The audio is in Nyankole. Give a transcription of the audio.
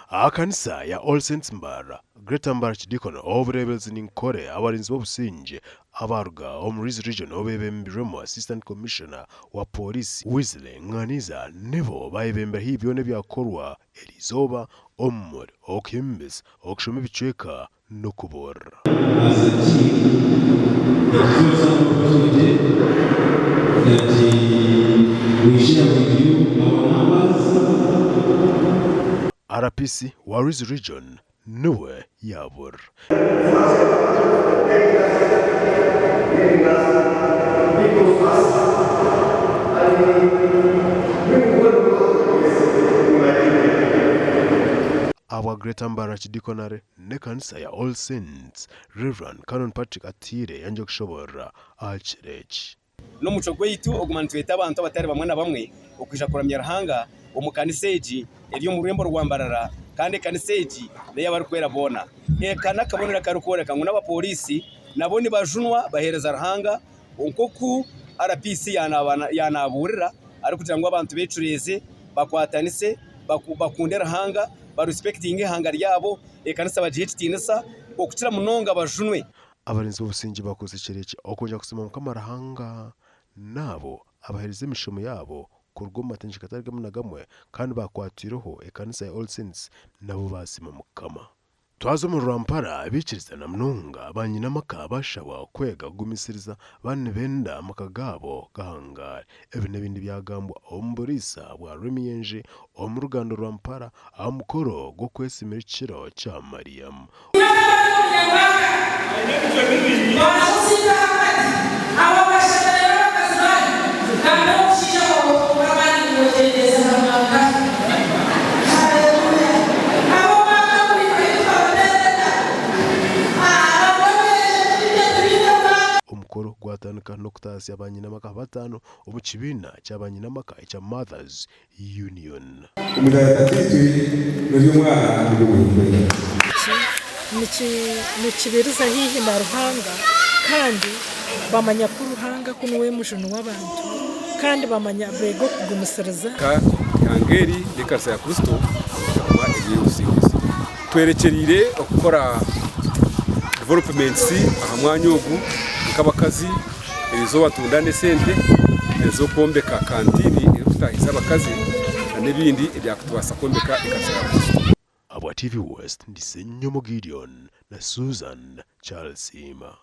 Aha kanisa ya All Saints Mbarara, Greater Mbarara Archdeaconry, Obureeberezi Ninkore, Abarinzi b'obusingye abaruga omu Rwizi Region obebembirwemu Assistant Commissioner wa Pooriisi Wesley Nganiza nibo bayebembera haihi byona ebyakorwa eriizooba omuri okuhimbisa, okushoma ebicweka n'okubuurira. As a team, it gives us an opportunity that we share with you our numbers. RPC wa Rwizi Region niwe yaabuurira. Ahabwa Greater Mbarara Archdeaconry n'ekanisa ya All Saints, Rev. Canon Patrick Atiire yangye kushoboorora aha kiro eki. N'omucwe gwaitu okuguma nitweta abantu abatari bamwe na bamwe okwija kuramya Ruhanga omu kanisa egi eri omu rurembo rwa Mbarara kandi ekanisa egi n'ey'abarikwera boona. Aka n'akabonero akarikworeka ngu n'abapooriisi nabo nibajunwa baheereza Ruhanga nk'oku RPC yaanabuurira arikugira ngu abantu beecureeze, bakwatanise, bakunde Ruhanga, barisipekitinge eihanga ryabo, ekanisa bagihe ekitiinisa okukira munonga bajunwe. Abarinzi b'obusingye baakozesa ekiro eki okwongyera kusiima Mukama Ruhanga n'abo abaheerize emishomo yaabo kuruga omu matengyeko gatari gamwe na gamwe kandi baakwatiireho ekanisa ya All Saints nabo baasiima Mukama. Twaza omuri Rwampara baikirizana munonga banyina amaka baashabwa kwega kugumisiriza baaba nibenda amaka gaabo gahangaare. Ebi n'ebindi byagambwa omu buriisa bwa Rwemiyenje omu ruganda Rwampara aha mukoro gw'okwesimira ekiro kya Mariam. Omukoro gwatandika n'okutaasya banyinamaka bataano omu kibiina kya banyinamaka ekya Mothers Union. Omutaahi tataitwe nori omwana ori omuhingurira. Eki nikibiriza haihi na Ruhanga kandi bamanya ku Ruhanga ku niwe mujuni w'abantu kandi bamanya beega okugumisiriza. Ka ihanga eri n'ekanisa ya Kristo ekaba eri ey'obusinguzi. Twerekyereire okukora developments aha mwanya ogu nk'abakazi erizooba tundane esente ez'okwombeka kantiini erikutaahiza abakazi n'ebindi ebyakutubaasisa kwombeka ekanisa ya Kristo. Ahabwa TV West, ndi Ssenyomo Gideon na Susan Charles Siima.